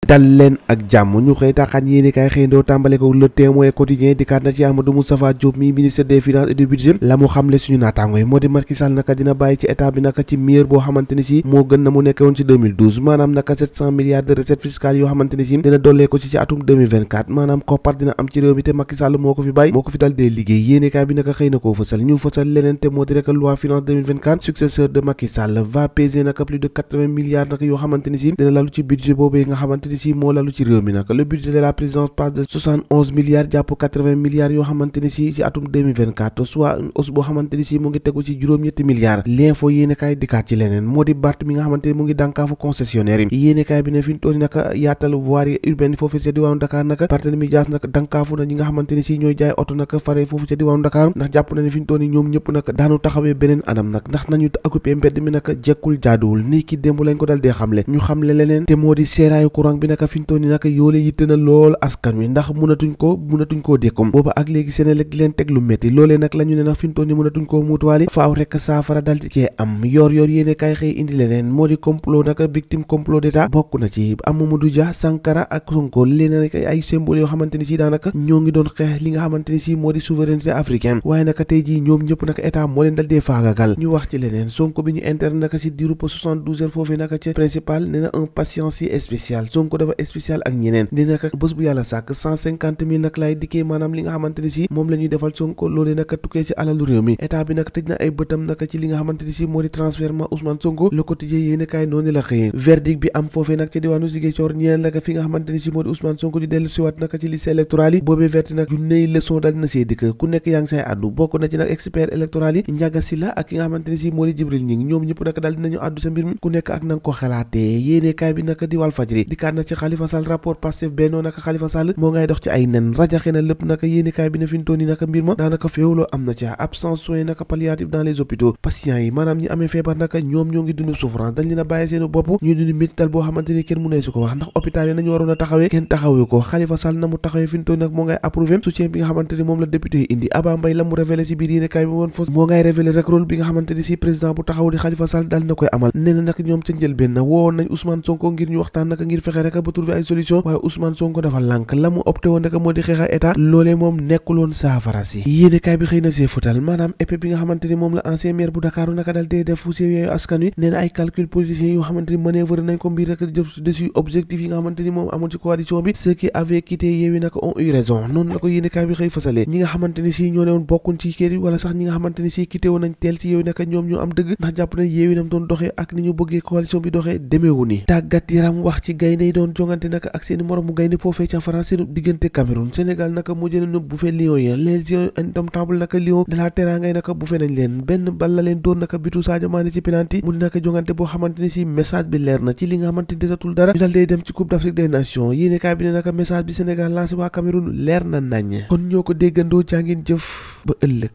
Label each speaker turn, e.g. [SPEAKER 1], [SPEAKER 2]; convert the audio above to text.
[SPEAKER 1] dal leen ak jàmm ñu xëy taxañ yéeni kaay xëyndoo tàmbale ko Le Témoin quotidien dikkaat na ci Amadou Moustapha Diop mi ministre des finances et du budget la mu xamle suñu naataango yi moo di Macky Sall naka dina bàyyi ci état bi naka ci meilleur boo xamante ni si moo gën na mu nekke woon ci 2012 maanaam naka 700 milliards de recettes fiscales yoo xamante ni si dina dollee ko ci atum 2024 maanaam koppar dina am ci réew mi te Macky Sall moo ko fi bàyyi moo ko fi dal dee liggéey yéeni kaay bi naka xëy na koo fësal ñu fësal leneen te moo di rek loi finance 2024 successeur de Macky Sall va peser naka plus de 80 milliards naka yoo xamante ni si dina lalu ci budget boobee nga xamante ni si moo lalu ci réew mi nag le budget de la présidence passe de 71 milliards jàpp 80 milliards yoo xamante ni si ci atum 2024 soit une hausse boo xamante ni si mu ngi tegu ci juróom-ñetti milliards l'info yéenekaay dikkaat ci leneen moo di Bart mi nga xamante ni mu ngi dànkaafu concessionnaire yi yéenekaay bi ne fi ñu toll naka yaatal voirie urbaine yi foofu ca diwaanu Dakar naka Barthélémy Dias naka dànkaafu na ñi nga xamante ni si ñooy jaay oto naka fare foofu ca diwaanu Dakar ndax jàpp na ne fi ñu toll ñoom ñëpp naka daanu taxawee beneen anam nag ndax nañu occupé mbedd mi naka jekkul jaaduwul nii ki démb lañ ko dal dee xamle ñu xamle leneen te moo di seeraayu courant bi naka fi ñu toll ni naka yoole yitte na lool askan wi ndax mënatuñ koo dékkum booba ak léegi Senelec di leen teg lu métti loolee nag la ñu ne nag fi ñu toll ni mënatuñ koo muutuwaale faaw rek saafara dal di cee am yor yéene kaay xëy indi leneen moo di complot naka victime complot d'état bokk na ci Mamadou Dia Sankara ak Sonko leneen nag ay symbole yoo xamante ni si daanaka ñoo ngi doon xeex li nga xamante ni si moo di souveraineté africaine waaye naka tey jii ñoom ñëpp naka état moo leen dal dee faagagal ñu wax ci leneen Sonko bi ñu interne naka si diiru 72 heures foofee naka ci principal nee na un patient si spécial Sonko dafa spécial ak ñeneen di naka bés bu yàlla sàkk 150 000 nag laay dikkee maanaam li nga xamante ni si moom la ñuy defal Sonko loolee naka tukkee ci alalu réew mi état bi nag tëj na ay bëtam naka ci li nga xamante ni si moo di transfèrement Ousmane Sonko Le Quotidien yéene kaay noonu la xëyee verdict bi am foofee nag ci diwaanu Ziguinchor ñeel naka fi nga xamante ni si moo di Ousmane Sonko di dellu siwaat naka ci liste électorale yi boobee verti nag yu ney leçon dal na see dikk ku nekk yaa ngi say àddu bokk na ci nag expert électoral yi Ndiaga Sylla ak ki nga xamante ni si moo di Djibril Gning ñoom ñëpp naka dal dinañu àddu sa mbir mi ku nekk ak nanga ko xalaatee yéene kaay bi naka di Walfadjri dikkaat na ci Khalifa Sall rapport Pastef bennoo naka Khalifa Sall moo ngay dox ci ay nen rajaxe na lépp naka yéene kaay bi ne fi ñu toll nii naka mbir ma daanaka féewloo am na ca absence soins naka palliatif dans les hôpitaux patients yi maanaam ñi amee feebar naka ñoom ñoo ngi dund souffrance dañ leen a bàyyi seen bopp ñu dund méttital boo xamante ni kenn mënee su ko wax ndax hôpital yi nañu waroon a taxawee kenn taxawee ko Khalifa Sall na mu taxawee fi ñu toll nag moo ngay approuvé soutien bi nga xamante ni moom la député yi indi Aba Mbaye la mu révélé ci biir yéene kaay bi woon fos moo ngay révélé rek rôle bi nga xamante ni si président bu taxaw di Khalifa Sall daal na koy amal nee na nag ñoom ca njëlbéen na woowoon nañ Ousmane Sonko ngir ñu waxtaan naka ngir fexe rek ba trouver ay solution waaye Ousmane Sonko dafa lànk la mu opté woon naka moo di xeex ak état loolee moom nekkul woon saafara si yéene kaay bi xëy na see futal maanaam épée bi nga xamante ni moom la ancien maire bu Dakar naka dal dee def fu sew yooyu askan wi nee na ay calcul politiciens yoo xamante ni manœuvre nañ ko mbir rek jëf dessus objectif yi nga xamante ni moom amoon ci coalition bi ceux qui avaient quitté Yewwi naka ont eu raison noonu la ko yéene kaay bi xëy fasalee ñi nga xamante ni si ñoo ne woon bokkuñ ci kër yi wala sax ñi nga xamante ni si quitté woon nañ teel ci Yewwi naka ñoom ñoo am dëgg ndax jàpp nañ Yewwi nam doon doxee ak ni ñu bëggee coalition bi doxee demeewu ni tàggat yaram wax ci gaynde yi doon jongante naka ak seeni moromu gaynde foofee ca France seenu diggante Cameroun Sénégal naka mu jëlee nu bu fe Lions yi les Lions indomptables naka Lions de la Teranga naka bu fe nañ leen benn bal la leen doon naka bitu Sadio Mané ci penalty mu di naka jongante boo xamante ni si message bi leer na ci li nga xamante ni desatul dara ñu dal dee dem ci Coupe d'Afrique des Nations yéene kaay bi ne naka message bi Sénégal lancé waa Cameroun leer na nañ kon ñoo ko déggandoo jàngeen jëf ba ëllëg